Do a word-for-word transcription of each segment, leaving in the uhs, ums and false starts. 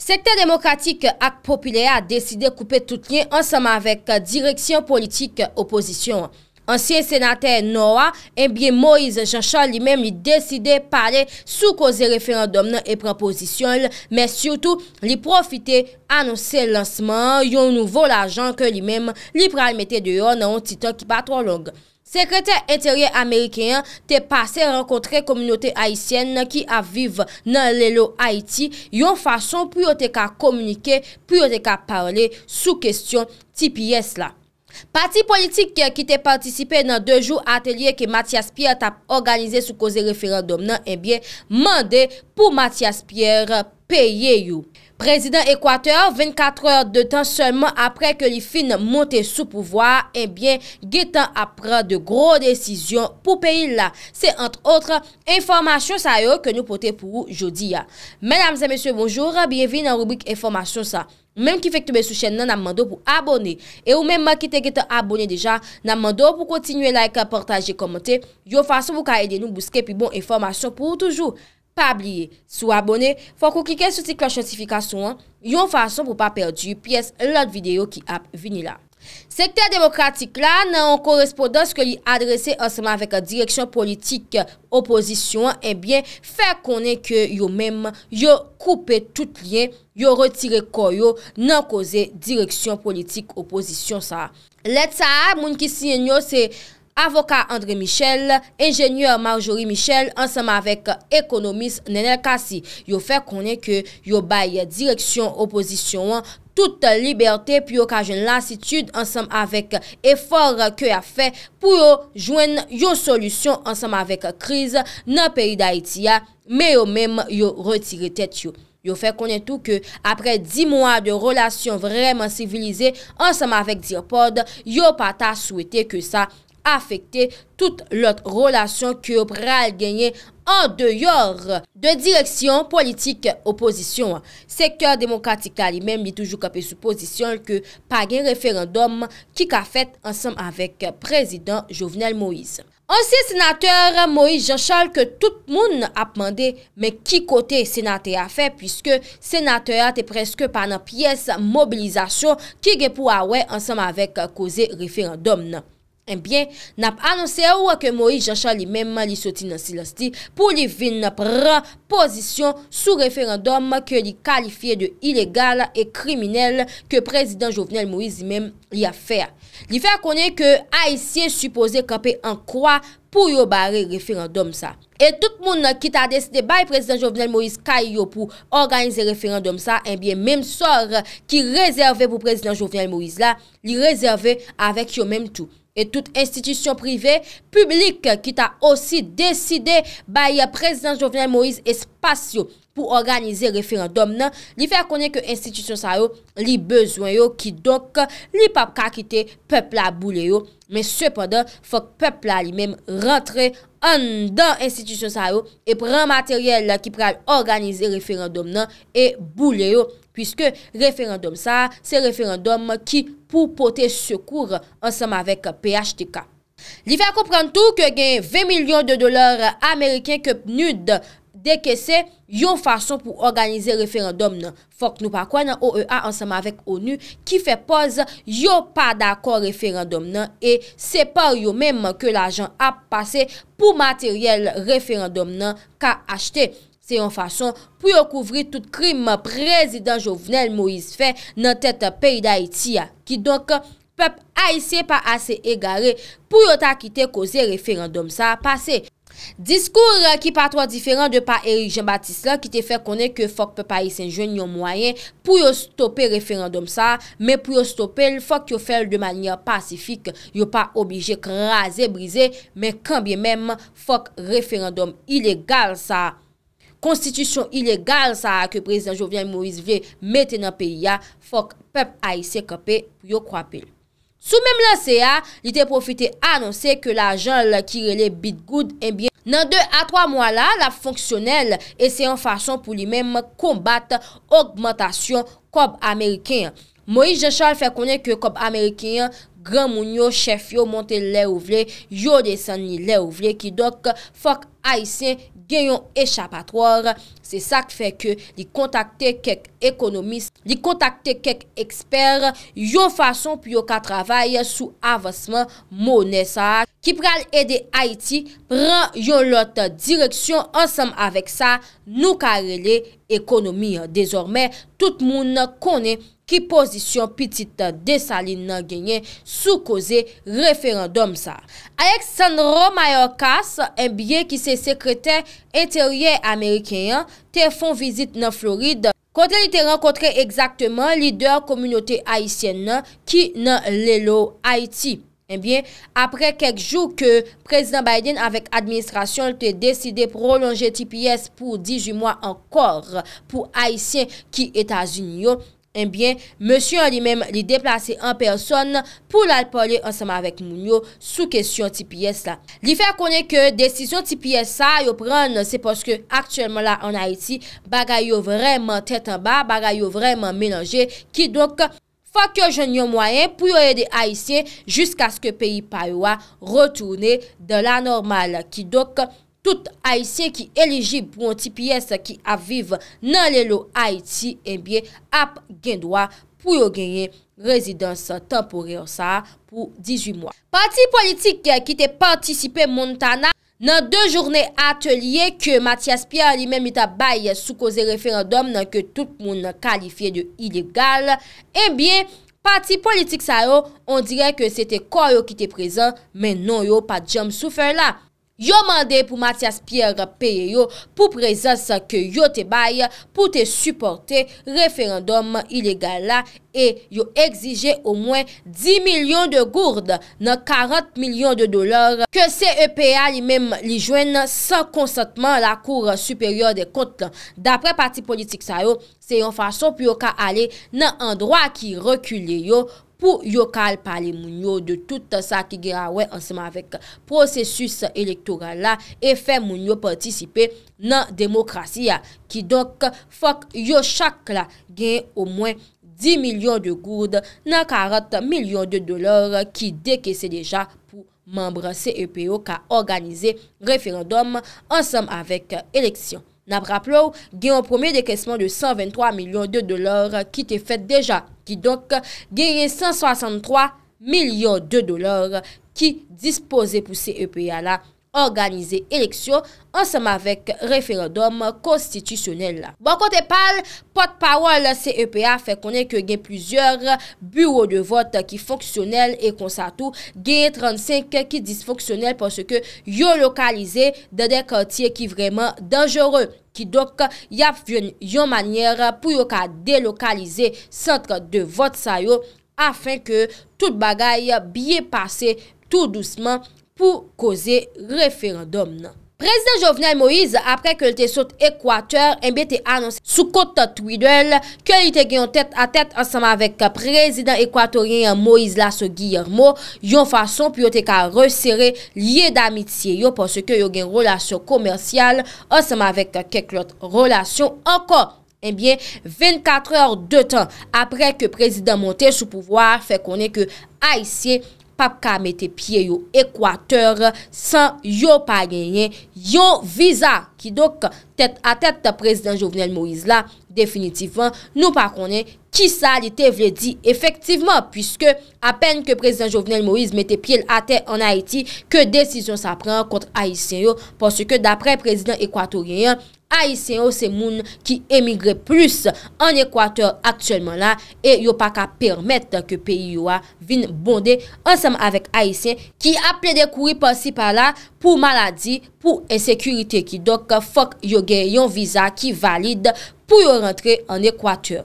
Sektè demokratik ak popilè a deside koupe tout lyen ansanm avèk direksyon politik opozisyon an. Ansyen senatè Nò a, ebyen Moïse Jean Charles li menm li deside pale sou koze referandòm nan e pran pozisyon l, men sitou li pwofite anonse lansman yon nouvo lajan ke li menm li pral mete deyò nan yon ti tan ki pa twò long. Sekretè Enteryè ameriken an te pase rankontre kominote ayisyèn ki ap viv nan lelo Ayiti yon fason pou yo te ka kominike, pou yo te ka pale sou kesyon T P S la. Pati politik ki te patisipe nan de jou atelye ke Mathias Pierre t ap òganize sou koze referandòm nan, ebyen, mande pou Mathias Pierre peye yo. Prezidan Ekwatè, vennkat è de tan sèlman apre ke li fin monte sou pouvwa a, ebyen, gentan ap pran de gwo desizyon pou peyi l la. Se, ant otre, enfòmasyon sa yo ke nou pote pou ou jodi a. Medam e mesye, bonjou, byenvini nan ribrik enfòmasyon sa. Ou menm ki fèk tonbe sou chèn nan, n ap mande w pou abòne. E ou menm ki te gentan abòne deja, n ap mande w pou kontinye like, pataje, kòmante, yon fason pou ka ede nou bouske pi bon enfòmasyon pou ou toujou. Pa bliye, si w abòne, fòk ou klike sou ti klòch notifikasyon an, yon fason pou pa pèdi pyès lòt videyo ki ap vini la. Sektè demokratik la, nan yon korespondans ke li adrese ansanm avèk direksyon politik opozisyon an, ebyen, fè konnen ke yo menm, yo koupe tout lyen, yo retire kò yo nan koze direksyon politik opozisyon sa a. Lèt sa a, moun ki siyen yo se avoka André Michel, enjenyè Marjorie Michel, ansanm avèk ekonomis Nenel Cassy. Yo fè konnen ke yo bay direksyon opozisyon an tout libète pou yo ka jwenn lasitid ansanm avèk efò ke y ap fè pou yo jwenn yon solisyon ansanm avèk kriz nan peyi Dayiti a, men yo menm yo retire tèt yo. Yo fè konnen tou ke apre dis mwa de relasyon vrèman sivilize ansanm avèk Dirpod, yo pa ta swete ke sa afekte tout lòt relasyon ke yo pral genyen andeyò de direksyon politik opozisyon an. Sektè demokratik la li menm, li toujou kanpe sou pozisyon l ke pa gen referandòm ki ka fèt ansanm avèk prezidan Jovenel Moïse. Ansyen senatè Moïse Jean Charles ke tout moun ap mande, men ki kote senatè a fè, piske senatè a te prèske pa nan pyès mobilizasyon ki gen pou a wè ansanm avèk koze referandòm nan. Ebyen, n ap anonse w ke Moïse Jean Charles li menm li soti nan silans li pou li vin pran pozisyon sou referandòm ke li kalifye de ilegal e kriminèl ke prezidan Jovenel Moïse li menm li ap fè a. Li fè konnen ke Ayisyen sipoze kanpe an kwa pou yo bare referandòm sa. E tout moun ki ta deside bay prezidan Jovenel Moïse kay yo pou òganize referandòm sa, ebyen, menm sò ki rezève pou prezidan Jovenel Moïse la, li rezève avèk yo menm tou. E tout enstitisyon prive, piblik ki ta osi deside bay prezidan Jovenel Moïse espas yo pou òganize referandòm nan, li fè konnen ke enstitisyon sa yo, li bezwen yo, kidonk, li p ap ka kite pèp la boule yo. Men sepandan, fòk pèp la li menm rantre anndan enstitisyon sa yo e pran materyèl ki pral òganize referandòm nan e boule yo, piske referandòm sa a, se referandòm ki pou pote sekou ansanm avèk P H T K. Li fè konprann tou ke gen ven milyon de dola ameriken ke PNUD dekese yon fason pou òganize referandòm nan. Fòk nou pa kwè nan O E A ansanm avèk onu ki fè pòz yo pa dakò referandòm nan e se pa yo menm ke lajan ap pase pou materyèl referandòm nan ka achte. Se yon fason pou yo kouvri tout krim prezidan Jovenel Moïse fè nan tèt peyi Dayiti a. Kidonk, pèp ayisyen pa ase egare pou yo ta kite koze referandòm sa a pase. Diskou ki pa twò diferan de pa Eric Jean Baptiste la ki te fè konnen ke fòk pèp ayisyen jwenn yon mwayen pou yo stope referandòm sa a, men pou yo stope l, fòk yo fè l de manyè pasifik, yo pa oblije kraze brize, men kanbyenmenm fòk referandòm ilegal sa a, konstitisyon ilegal sa a ke prezidan Jovenel Moïse vle mete nan peyi a, fòk pèp ayisyen kanpe pou yo kwape l. Sou menm lanse a, li te pwofite anonse ke lajan l ki rele Bitgoud, ebyen, nan de a twa mwa la, l ap fonksyonèl e se yon fason pou li menm konbat ogmantasyon kòb ameriken an. Moïse Jean Charles fè konnen ke kòb ameriken an, granmoun yo, chèf yo, monte l lè yo vle, yo desann li lè yo vle, kidonk, fòk ayisyen gen yon echapatwa. Se sa k fè ke li kontakte kèk ekonomis, li kontakte kèk ekspè, yon fason pou yo ka travay sou avansman monè sa a, ki pral ede Ayiti pran yon lòt direksyon. Ansanm avèk sa, nou ka rele ekonomi an. Dezòmè, tout moun konnen ki pozisyon pitit Desalin nan genyen sou koze referandòm sa. Alexandro Mayorkas, enbyen, ki se sekretè enteryè ameriken an, te fè yon vizit nan Florid, kote li te rankontre egzakteman lidè kominote ayisyèn nan ki nan Lelo Ayiti. Ebyen, apre kèk jou ke Prezidan Biden avèk administrasyon l te deside pwolonje T P S pou dizuit mwa ankò pou Ayisyen ki Etazini yo, ebyen, mesye an li menm, li deplase an pèsòn pou l al pale ansanm avèk moun yo sou kesyon T P S la. Li fè konnen ke desizyon T P S sa a yo pran, se paske aktyèlman la ann Ayiti, bagay yo vrèman tèt anba, bagay yo vrèman melanje. Kidonk, fòk yo jwenn yon mwayen pou yo ede Ayisyen jiskaske peyi pa yo a retounen dans la normale. Kidonk, tout Ayisyen ki elijib pou yon T P S ki ap viv nan Lelo Ayiti, ebyen, ap gen dwa pou yo genyen rezidans tanporè sa a pou dizuit mwa. Pati politik ki te patisipe Montana nan de jounen atelye ke Mathias Pierre li menm li t ap bay sou koze referandòm nan ke tout moun kalifye de ilegal, ebyen, pati politik sa yo, on dirè ke se te kò yo ki te prezan, men non yo pa t janm sou fèy la. Yo mande pou Mathias Pierre peye yo pou prezans ke yo te bay pou te sipòte referandòm ilegal la, e yo egzije omwen dis milyon de gourd nan karant milyon de dola ke C E P A li menm li jwenn san konsantman Lakou Siperyè dè Kont lan. Daprè pati politik sa yo, se yon fason pou yo ka ale nan andwa ki rekile yo, pou yo ka al pale moun yo de tout sa ki gen a wè ansanm avèk pwosesis elektoral la e fè moun yo patisipe nan demokrasi a. Kidonk, fòk yo chak la gen omwen dis milyon de goud nan karant milyon de dola ki dekese deja pou manm C E P yo ka òganize referandòm ansanm avèk eleksyon. N ap raple w, gen yon premye dekesman de san venntwa milyon de dola ki te fèt deja. Kidonk, genyen san swasanntwa milyon de dola ki dispoze pou C E P A la òganize eleksyon ansanm avèk referandòm konstitisyonèl la. Bò kote pa l, pòtpawòl C E P A fè konnen ke gen plizyè biwo de vòt ki fonksyonèl e konsa tou, genyen trannsenk ki disfonksyonèl paske yo lokalize nan de katye ki vrèman danjere. Kidonk, y ap jwenn yon manyè pou yo ka delokalize sant de vòt sa yo, afen ke tout bagay byen pase tou dousman pou koze referandòm nan. Prezidan Jovenel Moïse, apre ke l te sot Ekwatè, enben te anonse sou kont Twitter l ke li te gen yon tèt a tèt ansanm avèk prezidan ekwatoryen an Moïse Lasso Guillermo, yon fason pou yo te ka resere lyen damitye yo, paske yo gen relasyon komèsyal ansanm avèk kèk lòt relasyon ankò. Ebyen, vennkat è de tan apre ke prezidan monte sou pouvwa a fè konnen ke Ayisyen p ap ka mete pye yo Ekwatè san yo pa genyen yon viza. Kidonk, tèt a tèt prezidan Jovenel Moïse la, definitivman, nou pa konnen kisa li te vle di efektivman, piske apèn ke prezidan Jovenel Moïse mete pye l atè ann Ayiti, ke desizyon sa pran kont Ayisyen yo, paske daprè prezidan ekwatoryen an, Ayisyen yo se moun ki emigre plis ann Ekwatè aktyèlman la, e yo pa ka pèmèt ke peyi yo a vin bonde ansanm avèk Ayisyen ki ap plede kouri pasi pala pou maladi, pou ensekirite. Kidonk, fòk yo gen yon viza ki valid pou yo rantre ann Ekwatè.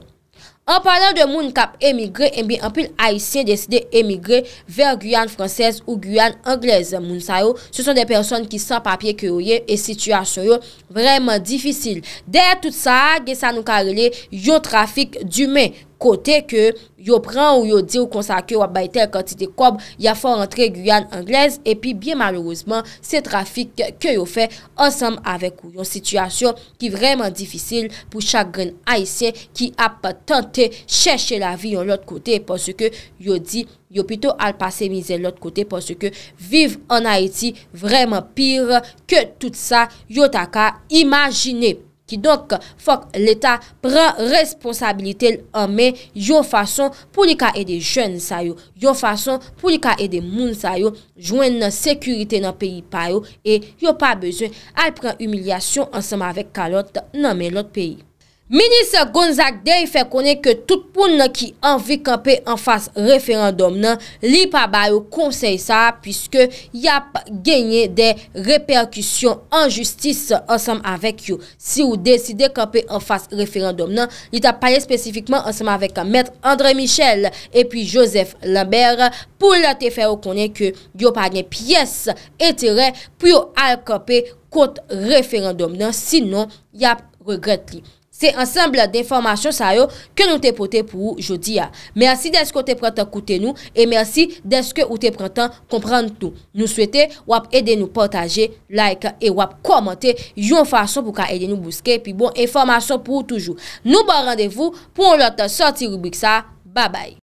An palan de moun k ap emigre, ebyen, anpil Ayisyen deside emigre vè Guyane Française ou Guyane Anglaise. Moun sa yo, ce sont des personnes ki san papye ke yo ye e sitiyasyon yo vrèman difisil. Dèyè tout sa a, gen sa nou ka rele yon trafik dimen. kote ke yo pran ou yo di w konsa ke w ap bay tèl kantite kòb, y ap fè w rantre Giyàn Anglèz, epi byen malerezman, se trafik ke yo fè ansanm avèk ou. Yon sitiyasyon ki vrèman difisil pou chak grenn Ayisyen ki ap tante chèche lavi yon lòt kote, paske yo di yo pito al pase mizè lòt kote, paske viv ann Ayiti vrèman pi ke tout sa yo ta ka imajine. Kidonk, fòk Leta pran responsabilite l an men yon fason pou li ka ede jèn sa yo, yon fason pou li ka ede moun sa yo jwenn sekirite nan peyi pa yo, e yo pa bezwen al pran imilyasyon ansanm avèk kalòt nan men lòt peyi. Minis Gonzague Day fè konnen ke tout moun ki anvi kanpe anfas referandòm nan, li pa ba yo konsèy sa a, piske y ap genyen de repèkisyon an jistis ansanm avèk yo. Si w deside kanpe anfas referandòm nan, li t ap pale espesifikman ansanm avèk Mèt André Michel epi Joseph Lambert pou l te fè yo konnen ke yo pa gen pyès enterè pou yo al kanpe kont referandòm nan, sinon y ap regrèt li. Se ansanm de enfòmasyon sa yo ke nou te pote pou ou jodi a. Mèsi dèske w te pran tan koute nou e mèsi dèske ou te pran tan konprann tou. Nou swete w ap ede nou pataje, like e w ap kòmante yon fason pou ka ede nou bouske pi bon enfòmasyon pou ou toujou. Nou ba w randevou pou yon lòt sòti ribrik sa. Babay.